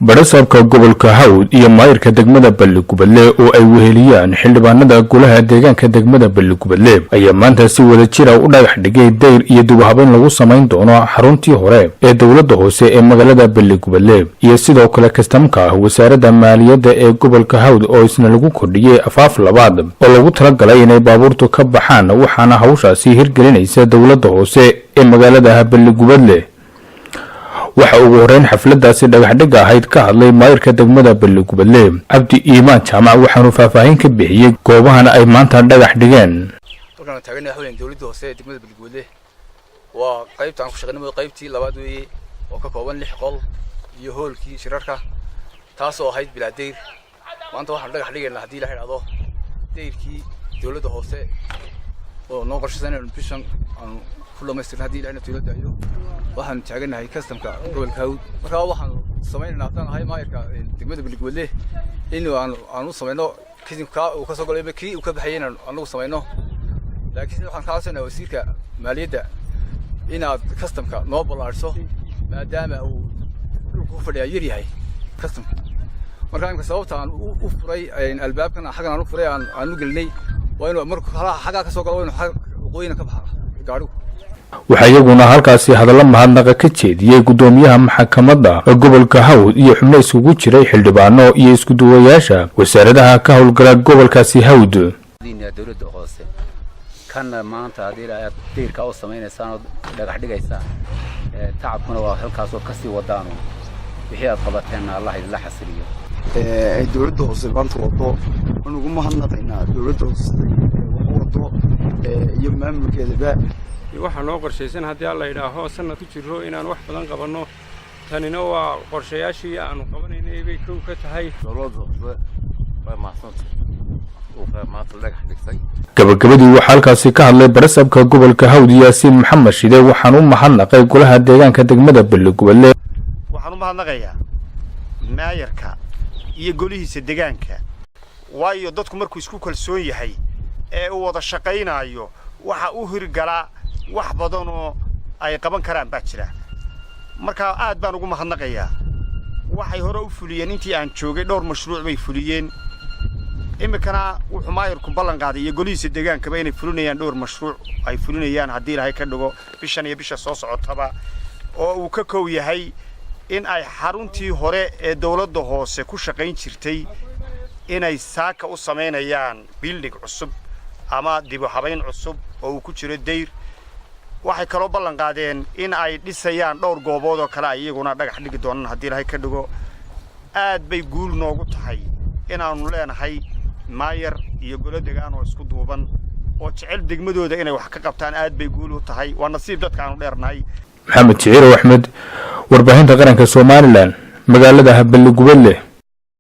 Badhasaabka gobolka Hawd iyo maayirka degmada Balligubadle oo ay weheliyaan xildhibaanada golaha deegaanka degmada Balligubadle ayaa maanta si wada jira u dhagax dhigay dayr iyo dib u habeyn lagu samayn doono xaruntii hore ee dowladda hoose ee magaalada Balligubadle iyo sidoo kale kastamka wasaaradda maaliyadda ee gobolka Hawd oo isna lagu kordhiyey afaaf labaad oo lagu talagalay inay baabuurtu ka baxaan. Waxaana hawshaasi hirgelinaysa dowladda hoose ee magaalada Balligubadle. Waxa ugu horeyn xafladaasi dhagaxdhigga ahayd ka hadlay maayirka degmada Balligubadle, Cabdi Iimaan Jaamac, waxaanu faahfaahin ka bixiyey goobahan ay maanta dhagax dhigeen. Halkaan taagana waxa weeyaan dowladda hoose ee degmada Balligubadle. Waa qaybta aan ku shaqeynay, qaybtii labaad weeye oo ka kooban lix qol iyo hoolkii shirarka, taasoo ahayd bilaa dayr. Maanta waxaan dhagax dhigaynaa, haddii la idhaahdo, dayrkii dowladda hoose oo noo qorshaysan inaynu bishan aanu ku dhamaystirna, haddii Ilahina tuulo daayo. Waxaanu taaganahay kastamka gobolka Hawd. Markaa waxaanu samaynaynaa, haddaan ahay maayirka degmada Balligubadle, in aanu samayno kaa uu ka soo galay, kii uu ka baxayay inaanu anagu samayno. Laakiin waxaan ka codsanaa wasiirka maaliyadda inaad kastamka noo ballaadhiso, maadaama uu dhulku ku fadhiyaa yar yahay kastamka. Marka imka sababta aan u furay albaabkan xaggan aan u furay aan u gelinay waa inuu markuu xaggaa ka soo galo, waa inuu xagga waqooyina ka baxa gaadhigu. Waxaa iyaguna halkaasi hadallo mahadnaqa ka jeediyey guddoomiyaha maxkamadda gobolka Hawd iyo xubno isugu jiray xildhibaano iyo iskuduwayaasha wasaaradaha ka howlgala gobolkaasi Hawd. Dowladda hoose kanna maanta haddii aad dayrkaa u samaynaysaan ood dhagax dhigaysaan, tacabkuna waa halkaasood ka sii wadaano. Wixii aad qabateenna Allah idinla xasiliyo. Ay dowladda hoose maanta wado waan ugu mahadnaqaynaa dowladda hoose wax wado iyo maamulkeedaba. Waxaa noo qorshaysan, haddii Alla yidhaaho, sanad ku jiro inaan wax badan qabanno. Tanina waa qorshayaashii aanu qabanaynay bay kow ka tahay. Dowladda hoose way mahadsantay uu maanta dhagax dhigtay. Gabagabadii waxaa halkaasi ka hadlay barasabka gobolka Hawd, Yaasiin Maxamed Shide, waxaan u mahadnaqay golaha deegaanka degmada Balligubadle. Waxaan u mahadnaqayaa maayarka iyo golihiisa degaanka, waayo dadku markuu isku kalsoon yahay ee uu wada shaqaynaayo, waxa u hirgalaa wax badanoo ay qaban karaan baa jira. Marka aad baan ugu mahadnaqayaa. Waxay hore u fuliyeen intii aan joogay dhowr mashruuc bay fuliyeen. Iminkana wuxuu maayarku ballan qaaday iyo golihiisa degaankaba inay fulinayaan dhowr mashruuc ay fulinayaan, haddii Ilaahay ka dhigo, bishan iyo bisha soo socotaba, oo uu ka kow yahay in ay xaruntii hore ee dawladda hoose ku shaqayn jirtay inay saaka u samaynayaan building cusub ama dib u habayn cusub oo uu ku jiro dayr. Waxay kaloo ballan qaadeen in ay dhisayaan dhowr goobood oo kale ay iyaguna dhagax dhigi doonaan, haddii Ilaahay ka dhigo. Aad bay guul noogu tahay inaannu leenahay maayar iyo golo degaan oo isku duuban oo jecel degmadooda inay wax ka qabtaan. Aad bay guul u tahay, waa nasiib dadka aanu dheernahay. Maxamed Jiciirow Axmed, warbaahinta qaranka Somaliland, magaalada Balligubadle.